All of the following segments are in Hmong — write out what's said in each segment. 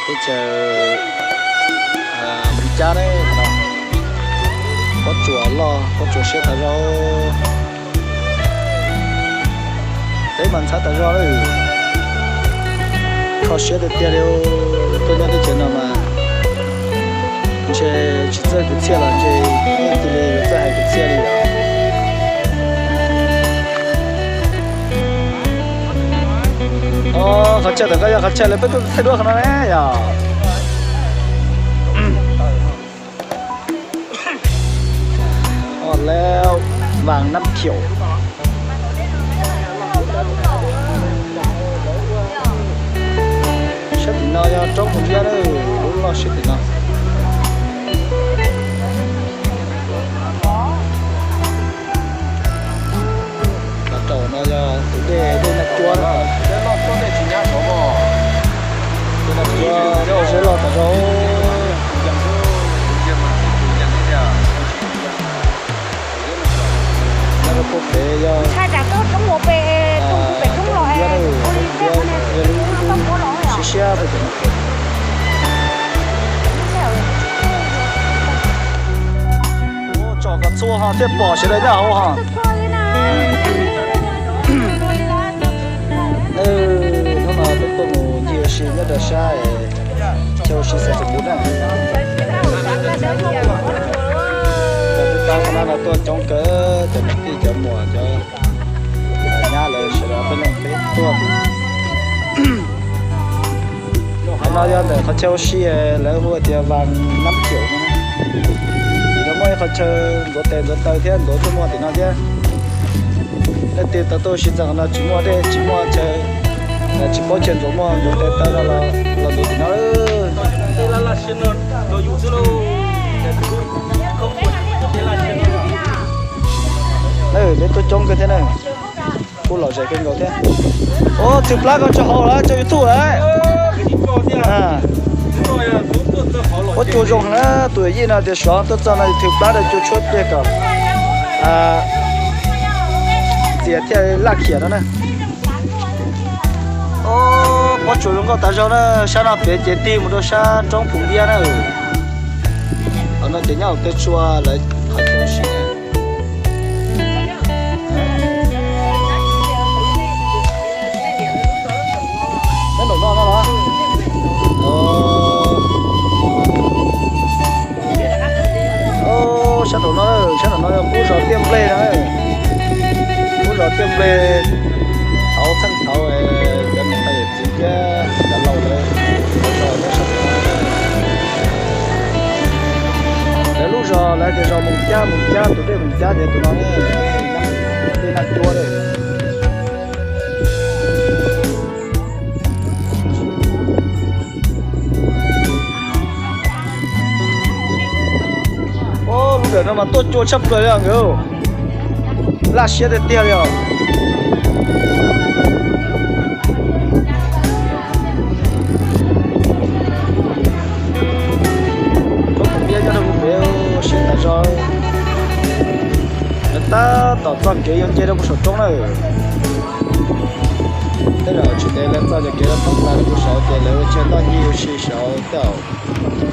Teb chaws Meskas ne, pob tsuas loj, pob tsuas siab tas zog. Teb mas ntxhab tas zog lawm. Kho siab tiag tiag li, tuaj nyob teb chaws no mas ntshe tsis txawj kwv txhiaj los ntshe yeej cia li yuav txawj hais kwv txhiaj li yom. Qhov chaw ntawm ko yog qhov chaw lawv peb tuaj thaij duab qhov no ne yom. Lawv Vas Nab Khium. Sab tim no yog roob Phoos Liab, lub loj sab tim no. Los rau no yog tus dej, dej Naj Cuab na. Dej Naj Cuab, dej loj tas zog. Nyob rau puag pem yog Phoos Liab, Phoos Liab yog lub siab siab pem. Tsom kom txhua ho thiaj pom sawv daws nyob hauv ho. Hnub no peb tuaj mus ncig ua si nyob rau sab chaw ua si Xais Xais Npus na. Cov tub tub qhov no no tuaj coob kawg, cov niam tij cov muam cov nyab lawv sawv daws peb leej peb tuaj. Qhov no yog ntawm qhov chaw ua si lawv hu tias Vas Nab Khium no. Tim no muaj ib qhov chaw ntxuav tes ntxuav taw thiab ntxuav ntsej muag tim no thiab. Leej twg tau tuaj ua si txog qhov no tsis muaj dej tsis muaj chaw, tsis paub chaw ntxuav muag ntxuav tes taw no los ntxuav tim no. Peb tuaj coob kawg thiab na. Kuj lom zem kawg nkaus thiab. Ub, thwm plab ko tso hauv lawm, tso YouTube lawm. Ua cua zoo na, tus yij no tias xyov tuaj txog no thwm plab rau cua tshuab pliag kom ntxias thiaj laj khiam no na. Pob tsuas zoo nkauj tas zog na, sab no pem ces tig mus rau sab roob Phoos Liab na. Qhov no ces nyob hauv tej tsua lawv qhov chaw ua si na. Sab nraum no no los? Sab nraum no, sab nraum no yog qub zos Tiaj Nplej na. Qub zos Tiaj Nplej, thaum txheej thaum cov niam tais yawm txiv thiab cov laus lawv zos nyob sab tim no. Lawv lub zos lawv tias zos Moos Cab, Moos Cab, tus dej Moos Cab ces tus no ne, dej Naj Cuab ne. Lub ntawm no mas tuaj cua tshaj plaws li os nkawd, laj siab tiag tiag li os. Roob Phoos Liab nyob rau puag pem, siab tas zog. Lawv tab tom txoj kev yuav nce rau puag saum roob na. Tej zaum tsis ntev lawv txoj kev rov qab rau puag saud ces lawv ua chaw toj ncig ua si saud tej zaum.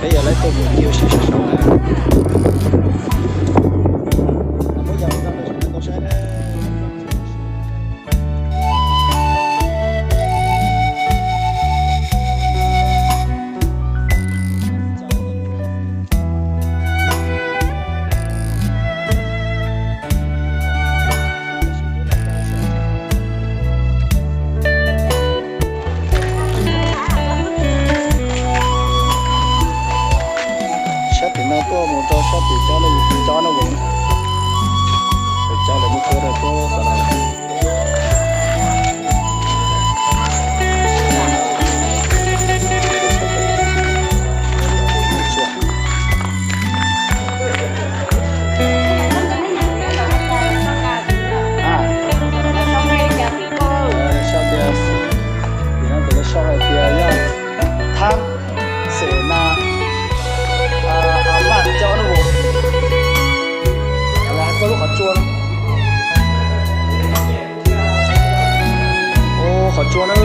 Peb yog lawv tuaj mus ncig ua si saum saud na. Sab tim no tuaj mus rau sab tim cov no, cov no, cov lawv muab tuaj rau tuaj xav no. Sau tias, sau hais tias yog thab xem na, a maj coj na, lawv hais koj lub qhov tsua na. Ua qhov tsua na,